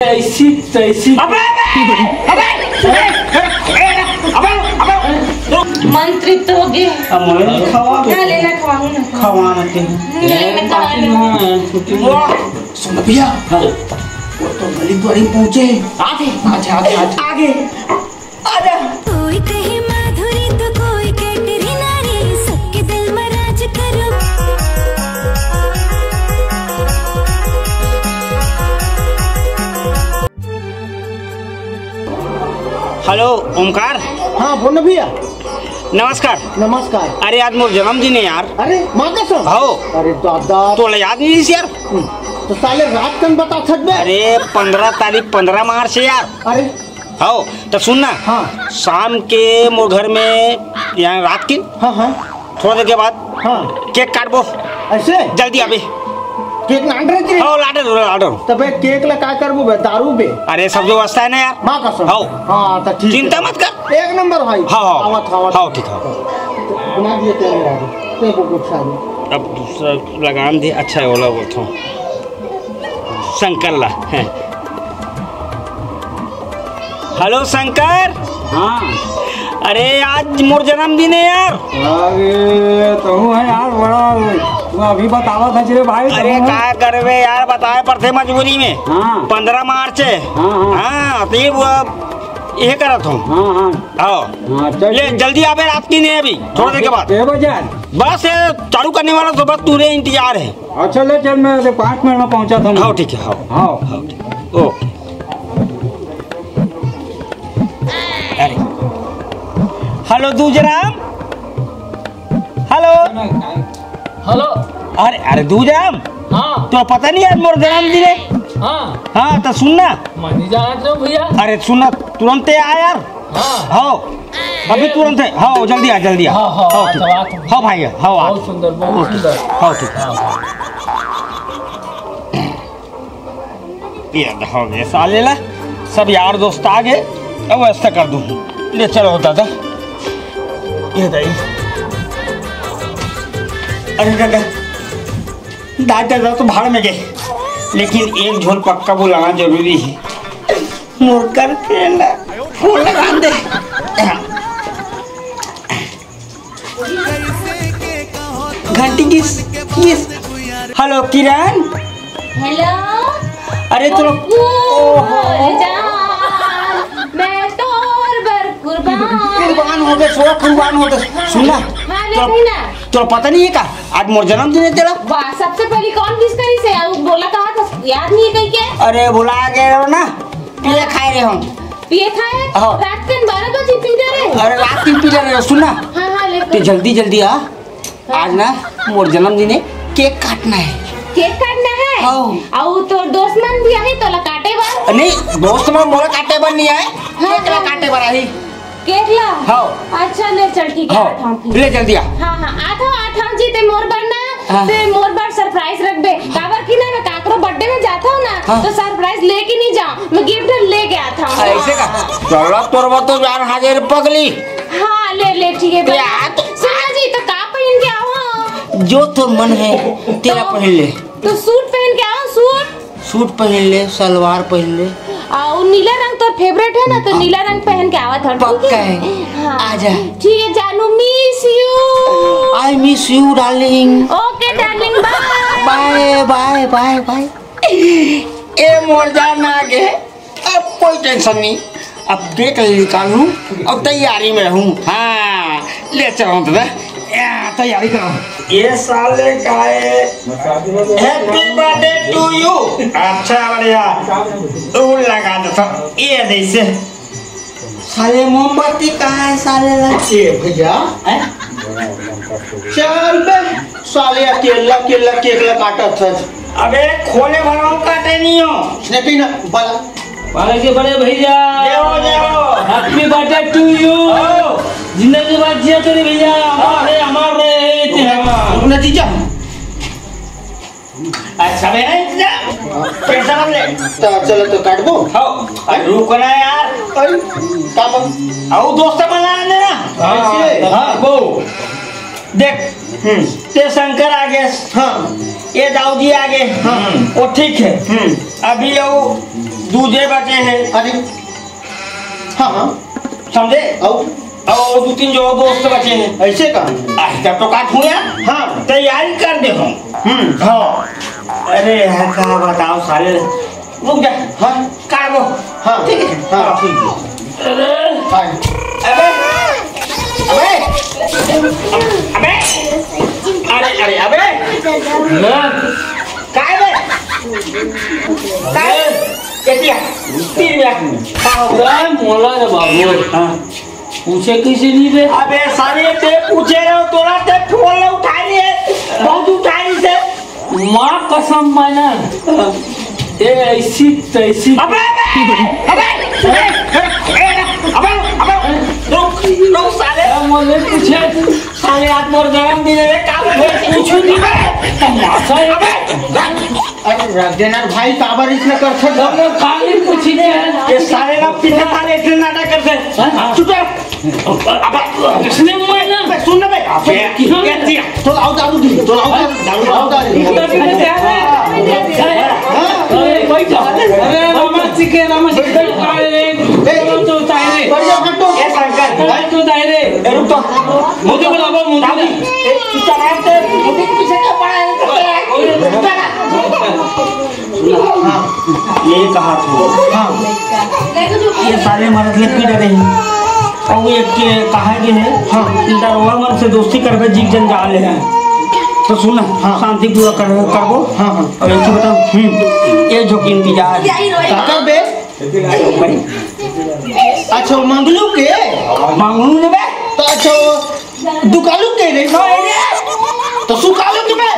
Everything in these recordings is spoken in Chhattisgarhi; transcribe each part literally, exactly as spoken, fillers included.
ऐसी तैसी। अबे, अबे, अबे, अबे, अबे, अबे, अबे, रुक। मन तृप्त हो गए। अब मैं खवा दे। ना लेना, खवाऊं ना। खवा ना के। नहीं, मैं खवा नहीं। हाँ, छुट्टी। वाह, सुन भैया। हाँ। वो तो गली द्वारी पहुंचे। आगे। आगे, आगे, आगे। आगे। आजा। कोई कहे माधुरी तो कोई कैटरीना रे, सबके दिल में राज करो। हेलो, ओमकार। हाँ, बोल ना भैया। नमस्कार। नमस्कार। अरे, आज मोर जन्मदिन है यार। अरे, माँ कसम। हाँ। अरे दादा। तोला याद नहीं है यार? हम्म, तो साले रात कन बता सकबे? अरे, पंद्रह तारीख, पंद्रह मार्च है यार। अरे। हाँ, तो सुन ना। हाँ। शाम के मोर घर में, यहाँ रात के हाँ, हाँ। थोड़ा देर के बाद हाँ। केक काटबो। ऐसे? जल्दी आबे। केक ना order करे? हाँ, order, order। तबे केक ला का करबो बे? दारू बे? अरे, सब व्यवस्था है ना यार। माँ कसम। हाँ। हाँ, तो ठीक है। चिंता मत कर। एक नंबर भाई। हाँ, हाँ। आवत, आवत। हाँ, ठीक है। बना दिए तेरे यार। तेरे को कुछ सारी। अब दूसरा लगान दे, अच्छा है, ओला बोलता हूँ। शंकर ला, हैं। हेलो शंकर। हाँ। अरे, आज मोर जन्मदिन है यार। अरे, तू है यार, बड़ा, तू अभी बतावा था रे भाई, अरे, तू। का करबे यार, बताए पड़थे मजबूरी में। हाँ। पंद्रह मार्च है। हाँ, हाँ। हाँ, तो ये वो, ये करत हूँ। हाँ, हाँ। आओ। हाँ, चल ले, ठीक। जल्दी आबे, रात की नहीं अभी, थोड़ा देर के बाद। के बजे? बस ये चालू करने वाला तो बस तू रे इंतजार है। अच्छा, ले चल, मैं अभी पाँच मिनट में पहुंचा था। हाँ, ठीक है, हाँ। हाँ। हाँ, ठीक। ओ। अरे। हेलो, दूजराम। हेलो। हेलो। अरे, अरे, दूजराम। हाँ। तो पता नहीं यार, मोर जन्मदिन है। हाँ। हाँ, तो सुन ना। मैं नहीं जाना चाहूँ भैया। अरे, सुन ना, तुरंत आ यार। हाँ। हाँ। अभी तुरंत है। हाँ, जल्दी आ, जल्दी आ। हाँ, हाँ, हाँ, आ ठीक। जाओ, आ जाओ। हाँ भाई, हाँ, आ। बहुत सुंदर, बहुत सुंदर। हाँ, ठीक। ये हो गए साले ला, सब यार दोस्त आ गए। अब ऐसा कर दूँ, ले चलो दादा, ये दाई। अरे दादा, दादा, दादा तो भाड़ में गए, लेकिन एक झोल पक्का बुलाना जरूरी है। मोर कर के ना फोन लगा दे। घंटी किस, किस? हेलो किरण। हेलो। अरे तो कुकुर ओहो। जान, मैं तोर बर कुर्बान। कुर्बान हो गए, सोरा कुर्बान हो गए। सुन ना, हाँ, ले तो, कही ना। तो पता नहीं है का, आज मोर जन्मदिन है तेरा। वाह, सबसे पहले कौन विश करी से? वो बोला कहा था, याद नहीं है कहीं के? अरे भुला गए हो ना, पिए खाए रहे हम। पिए खाए? हाँ। रात के बारह बजे पी रहे। अरे रात के पी रहे, सुन ना। हाँ, हाँ, ले ते कही। जल्दी जल्दी आ। आज ना मोर जन्मदिन है, केक काटना है। केक काटना है? हाँ। अउ तोर दोस्त मन भी आही तोला काटे बर? नहीं, दोस्त मन मोला काटे बर नहीं आए, हाँ, केक ला हाँ। काटे बर आही। केक ला? हाँ। अच्छा, ले चल, ठीक है, हाँ, आत हूँ फिर। ले जल्दी आ। हाँ, हाँ, आत हूँ, आत हूँ जी, ते मोर बर ना, हाँ। ते मोर बर सरप्राइज रखबे। काबर कि ना, मैं काकरो बर्थडे में जाता हूँ ना, हाँ। तो सरप्राइज लेके नहीं जाऊँ, मैं गिफ्ट लेके आता हूँ। ऐसे का? चलो, तोर बर तो जान हाजिर पगली। हाँ, ले, ले, ठीक है, ते भैया। आ तो सुनो जी, तो का पहन के आओ? जो तोर मन है, तेला तो, पहन ले। तो सूट पहन के आओ, सूट। सूट पहन ले, सलवार पहन ले। आ, वो नीला रंग तोर फेवरेट है ना, तो हाँ। नीला रंग पहन के आवत हन, ठीक पक्का है? है। हाँ। आजा। ठीक है जानू, miss you। I miss you, darling। Okay, darling, bye। Bye, bye, bye, bye। ए मोर जान आ गए। अब कोई टेंशन नहीं, अब केक निकालूं और तैयारी में रहूं। हाँ, ले चलो दादा, या, तैयारी करो। ये साले का है, happy birthday to you। अच्छा, बढ़िया, तू लगा दे सब, ये जैसे। साले मोमबत्ती कहाँ है साले ला? ये भैया, हैं? चल बे, साले अकेला अकेला केक ला काटत है। अबे खोले भरवा काटे नहीं हो। इसने कहीं ना बला। पाले के बड़े भैया। जय हो, जय हो। Happy birthday to you। हो। जिंदगी भर जिया तेरे भैया, अमर रहे, अमर रहे, तेरा। रुकना जीजा। अच्छा, मेरा इंतजाम। टेंशन मत ले। तो चलो, तो काट दो। हो, अरे रुक ना यार। अरे, का बा? आओ, दोस्त बना लेना। हाँ, हाँ, वो। देख, हम्म। ते शंकर आ गए। हाँ। ये दाऊजी आ गए। हाँ। वो ठीक है। हम्म। अभी वो दूजे बचे हे। अरे, हाँ, हाँ। समझे? अउ? अउ दू तीन जो दोस्त बचे हे। ऐसे का? अरे, तब तो का हुआ? हाँ। तैयारी कर दे हम। हम्म। हाँ। अरे यार, का बताओ साले। रुक जा। हाँ। काटो। हाँ। ठीक है। हाँ, ठीक है। अरे। हाँ। अबे। अबे। अबे। अरे, अरे, अबे। हाँ। काय बे? काय? एतिया, तीन मिनट में। का हो गया? अरे, मोला रे बाबू। हाँ। पूछे कइसे नहीं बे? अबे साले, ते पूछे रहो, तोरा ते फोन ला उठा लिए, बहुत उठा रही से। माँ कसम, मैं ना, ए, ऐसी तैसी। अबे, अबे, अबे, अबे, अबे, अबे, रुक, रुक साले। अरे, मोले पूछे। साले, आज मोर जन्मदिन हे, का पूछू नहीं बे? तमाशा है। अबे, अरे रख देना भाई, काबर इसने कर सकता? हम लोग खाली पूछी थे। ये साले ना पीछे साले इतने नाटक करते हैं। हाँ, हाँ। चुप रह। अब इसने मारना। बे, सुन ना बे। अबे, क्या किया? तो लाओ दारू दी, तो लाओ दारू, दारू, लाओ दारू। इधर से क्या है? हाँ। अरे, बैठ जाओ। अरे, रामा जी के, रामा जी के, अरे, ए, तो उतारे। बढ़िया हटो। ए, शंकर। भाई, तो उतारे। ए, रुक तो। मुझे बुलाओ, मुझे। ए, चुपचाप से, मुझे पीछे क्या पड़ा है? हाँ, ये कहा था। हाँ। ये साले मरद ले पीट रहे हैं। और वो एक के कहा गए हैं, हाँ। डरवा मन से दोस्ती करबे, जीव जंजाल है। तो सुन, हाँ। शांति पूर्वक कर, करबो। हाँ, हाँ। और एक चीज बताओ, हम्म। ये जो कि इंतजार है। का करबे? अच्छा, मंगलू के? मंगलू ने बे? तो अच्छा, दुकालू के रे? तो सुकालू के बे?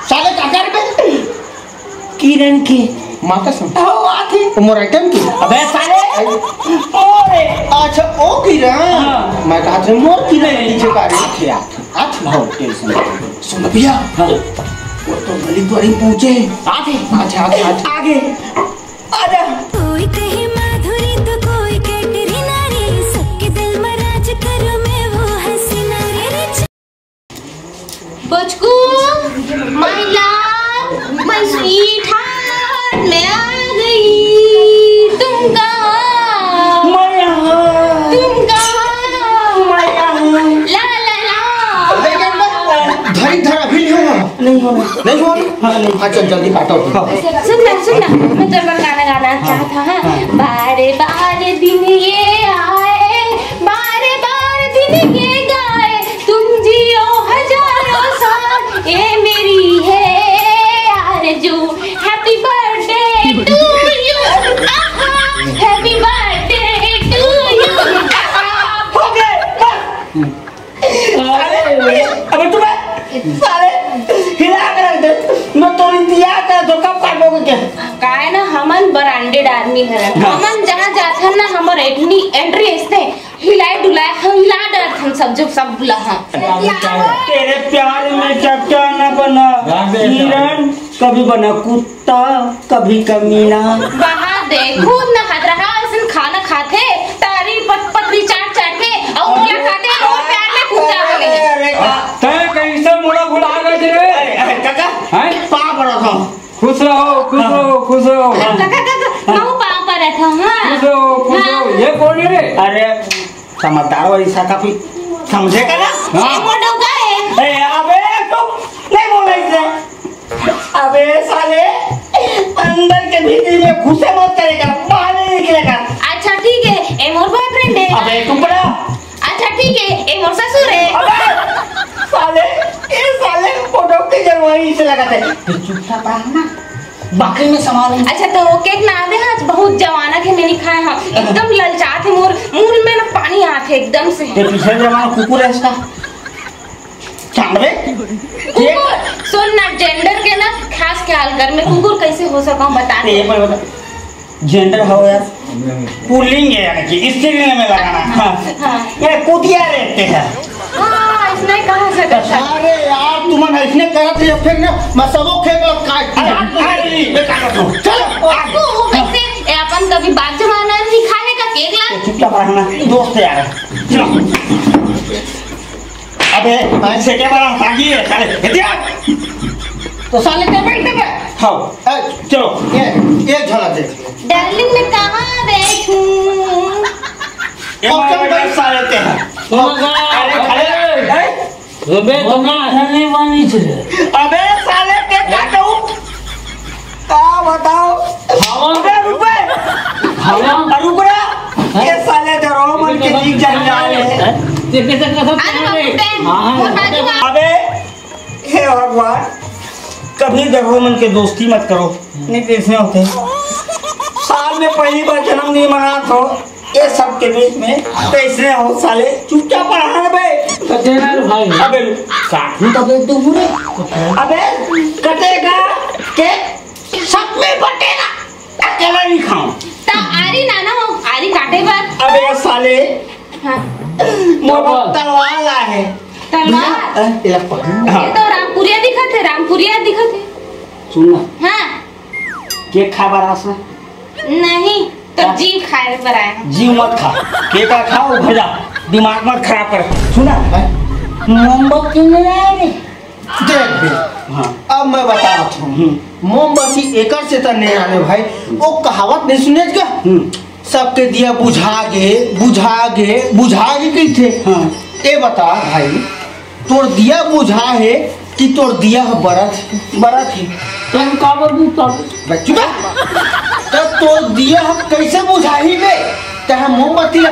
साले का करबे? किरण के। माँ कसम। ओ, आथे। ओ, मोर आइटम की। अबे साले। ओरे। अच्छा, ओ किरण। हाँ। मैं कहा था, मोर किरण नहीं। पीछे का रे? आथे, आथे, आथे। भाव, टेंशन मत ले। सुन भैया। हाँ। वो तो गली द्वारी पहुंचे। आथे। अच्छा, अच्छा, अच्छा। आगे। आजा। कोई कहे माधुरी तो कोई कैटरीना रे, सबके दिल में राज करूं मैं वो हसीना रे। बचकू, my love, my sweetheart, मैं आ गई। तुम कहाँ? मैं यहाँ। तुम कहाँ? मैं यहाँ। ला, ला, ला। धरी धरा भी नहीं होगा। नहीं होगा। नहीं होगा। हाँ, नहीं। हाँ, चल, जल्दी काटो। हाँ। सुन ना, सुन ना, मैं तेरे को गाना गाना चाहता हूँ। हाँ। बारे बारे दिन ये आए, बारे बारे दिन ये गाए, तुम जियो हजारों साल, ये मेरी है आरज़ू। Happy birthday to you, आहा, happy birthday to you, आहा। हो गए, बस। साले, अबे तू बे, साले, हिला के रख दे। मैं तो इंतजार कर दो, कब काटोगे क्या? काय ना, हमन branded आदमी हरन। हाँ। हमन जहाँ जाथन ना, हमर एटनी entry ऐसने हिलाए डुलाए, हम हिला डरथन सब, जब सब बुला हम। तेरे प्यार में क्या क्या ना बना, हिरण कभी बना कुत्ता। कुत्ता, कभी कमीना। वहाँ दे, खुद न हदरहा असन खाना खाथे, तारी पत-, पतरी चाट चाट के, अउ मोला खाथे, अउ प्यार में कुत्ता बने। अरे, अरे, का- तैं कइसे मोला भुला गे रे? अरे, अरे, काका, हैं? पाँव पड़त हँव। खुश रहो, खुश हाँ। रहो, खुश रहो। काका, काका, मैं पाँव पड़त हँव, हाँ। खुश रहो, खुश हाँ। रहो। ये कोन हे रे? अरे, समझदार वाली सा काफी समझे का ना? हाँ। ए, मोर डौका हे। ए, अबे, तो नहीं बोला इसे। अबे साले, अंदर के भीतरी में घुसे मत करेगा, बाहर नहीं निकलेगा। अच्छा ठीक है, ए मोर boyfriend है। अबे टुकड़ा। अच्छा ठीक है, ए मोर ससुर है। अबे साले, ए साले, फोटो के जलवाई से लगा थे। तू चुपचाप रह ना, बाकी में संभाल। अच्छा तो केक ना दे, आज बहुत जवाना के मैंने खाए हैं, एकदम ललचात है मोर, मुंह में ना पानी आत है एकदम से। ते पिछले जमाना कुकुर है इसका। चांदवे? कुकुर, सुन ना, gender के ना खास ख्याल कर, मैं कुकुर कैसे हो सकूं, बता दे। ये पर बता। Gender हो यार, पुल्लिंग है, यानी कि स्त्रीलिंग में लगाना। हाँ। हाँ। ये कुतिया रहते हैं। हाँ, इसने कहा से करता। अरे यार, तुमन इसने करत रहे, फिर ना, मैं सबो खेत ला काट अरे, अरे, ये काटो। चलो, आ। वो, वो कैसे? ए, अपन कभी बात जमाना नहीं खाने का केक ला। चुपचाप रहना, दोस्त यार। चलो। अबे, भाई से क्या बड़ा भागी है, साले, इडियट। तो साले ते बैठ के बैठ। हाँ। ए, चलो। ये, ये झलक देख ले। डार्लिंग, मैं कहाँ बैठूं? ये और मार कौन बैठ बैठ साले ते हैं? सुनो साहब, अरे, खड़े। अरे। ए? अबे, तुम नहीं बनी थे। अबे, साले के काटू। का बताओ? हवा। अबे, रुक बे। हवा। अरे, रुक ना। हैं? ये साले डरो मन के जीव जंजाल है। हैं? ये कैसे, कैसे अरे, पकड़ ले? बाबू, हाँ, हाँ, वो हाँ। बाजू आ। अबे, हे भगवान, कभी गधों मन के दोस्ती मत करो, नहीं तो ऐसे होते। साल में पहली बार जन्मदिन मनात हो, ये सब के बीच में तो ऐसे हो साले, चुपचाप रहा बे। तो तेरा भाई। अबे, काटू तो दे दूँ रे। अबे, कटेगा केक, सब में बटेगा, अकेला नहीं खाऊं। तो आरी नाना हो, आरी काटे बर। अबे साले, हाँ। मोर बर तलवार ला हे। तलवार? भैया, ए, एला पकड़। हाँ। ये तो रामपुरिया दिखत हे, रामपुरिया दिखत हे। सुन ना। हाँ। केक खाए बर आस ना। नहीं, तो का? जीव खाए बर आए हन। जीव मत खा। केक ला खा, घर जा। दिमाग मत खराब कर। सुन ना। हैं? मोमबत्ती नहीं लाए रे। देख बे, हाँ। अब मैं बतावत हूँ। हम्म। मोमबत्ती एकर से त नहीं आने भाई, वो कहावत नहीं सुने का? हम्म। सबके दिया बुझा गे, बुझा गे, बुझा गे कहिथे। हाँ। ए बता भाई, तोर दिया बुझा हे कि तोर दिया ह बरत हे? बरत हे। त हम काबर बुझ पाबो? बे चुप। त तोर दिया ह कैसे बुझाही बे? तैं मोमबत्ती ला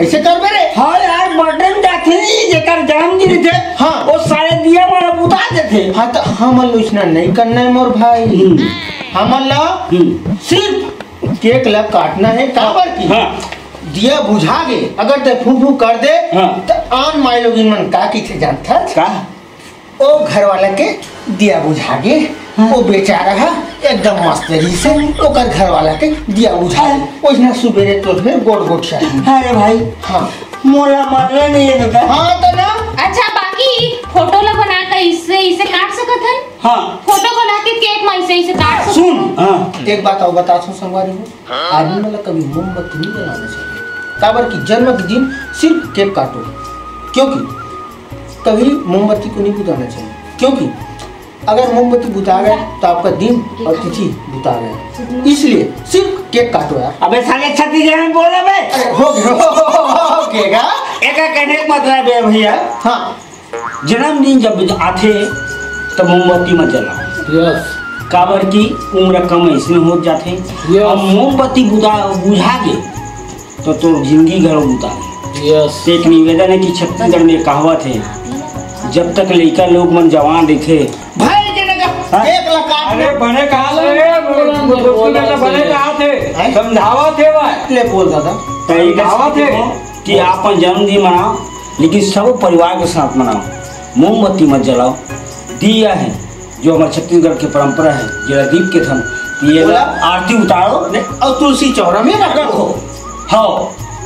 ऐसे करबे रे? हाँ यार, बटन जाथे नहीं, जेकर जन्मदिन रहिथे, हाँ। वो साले दिया मन ला बुता देथे। हाँ, तो हमन ला उसना नहीं करना है मोर भाई। हम्म। हमन ला हम्म। सिर्फ केक ला काटना है, काबर की? हाँ। दिया बुझा गे, अगर तैं फू फू कर दे, हाँ। तो आन माई लोगिन मन का कहिथे जानथस? का? ओ घर वाला के दिया बुझा गे, हाँ। वो बेचारा ह एकदम मस्त रहिसे, ओकर घर वाला के दिया बुझा गे। हाँ। ओइसना सुबेरे तोर फेर गोठ गोठ चाही। अरे भाई, हाँ। मोला मालूम नहीं है दादा। हाँ, तो ना। अच्छा, बाकी फोटो ला बना के इससे, इसे काट सकत हन? हाँ। फोटो बना के केक में इसे, इसे काट सकत सुन, हन? हाँ। एक बात और बता, सुन संगवारी हो, आदमी वाला कभी मोमबत्ती नहीं जलाना चाहिए, काबर कि जन्म के दिन सिर्फ केक काटो, क्योंकि कभी मोमबत्ती को नहीं बुताना चाहिए, क्योंकि अगर मोमबत्ती बुता गया तो आपका दिन और तिथि बुता गया, इसलिए सिर्फ केक काटो यार। अबे साले छत्तीसगढ़ में बोल अबे। अरे हो गया, हो गया। एकर कहने का मतलब है भैया, हाँ। जन्मदिन जब आथे, तब मोमबत्ती मत जलाओ। Yes। काबर की उम्र कम अइसने होत जाथे। Yes। अब मोमबत्ती बुता, बुझा गे, तो तोर जिंदगी घलो बुता गे। Yes। तो एक निवेदन है कि छत्तीसगढ़ में कहावत है, जब तक लइका लोग मन जवान रहिथे, भाई के नगर हाँ? एक लकाट अरे में बने कहा ले, बोलन दे, बोलन दे। बने कहा थे, हैं? समझावा थे भाई। ले बोल दादा। तो ये कहावत है कि आप अपन जन्मदिन मनाओ, लेकिन सब परिवार के साथ मनाओ। मोमबत्ती मत जलाओ। दिया है, जो हमारे छत्तीसगढ़ की परंपरा है, जेला दीप के थन, ये बोला? आरती उतारो। नहीं, और तुलसी चौरा में रखो। रखो। हाँ।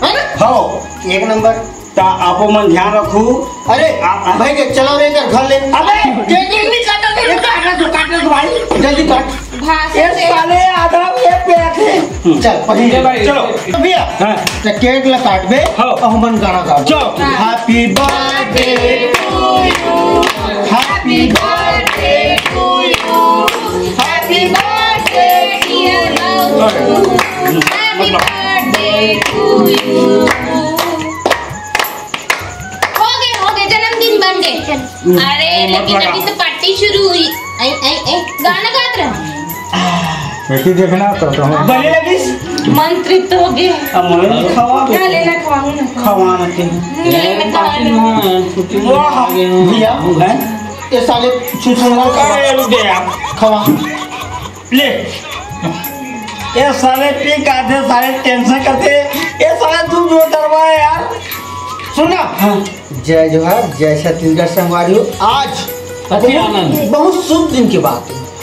है ना? हाँ। एक नंबर। ता आपो मन ध्यान रखू। अरे, आ, आ। भाई के चलो रे, इधर घर ले। अबे, केक नहीं काटना, नहीं काटना तो, काटना तो भाई, जल्दी काट। भाषण ये दे। साले आधा ये पे आते। हम्म। चल, पहले ले भाई। चलो। भैया, हाँ। तो केक ला काटबे, हाँ। और हमन गाना गाबो। चलो। Happy birthday to you, happy birthday to you, happy birthday dear love, happy birthday to you। हो गए, हो गए, जन्मदिन बन गए। अरे, लेकिन अभी तो पार्टी शुरू हुई। आई, आई, आई, गाना गात रहो। बेटी देखना तो, तो हम बने लगिस। मन तृप्त हो गए। अब मैं खवा दो। ना लेना, खवाऊं ना। खवा ना के। नहीं, नहीं, मैं खवा लूं। वाह, भैया, हैं? ये साले छुछुनर खवा। अरे, रुक गया। खवा। ले। ये साले पी के आथे, साले tension करथे। ये साले तू जो डरवा है यार। सुन ना। हाँ। जय जोहार, जय छत्तीसगढ़ संगवारी हो। आज अति बहुत, आनंद। बहुत शुभ दिन की बात है।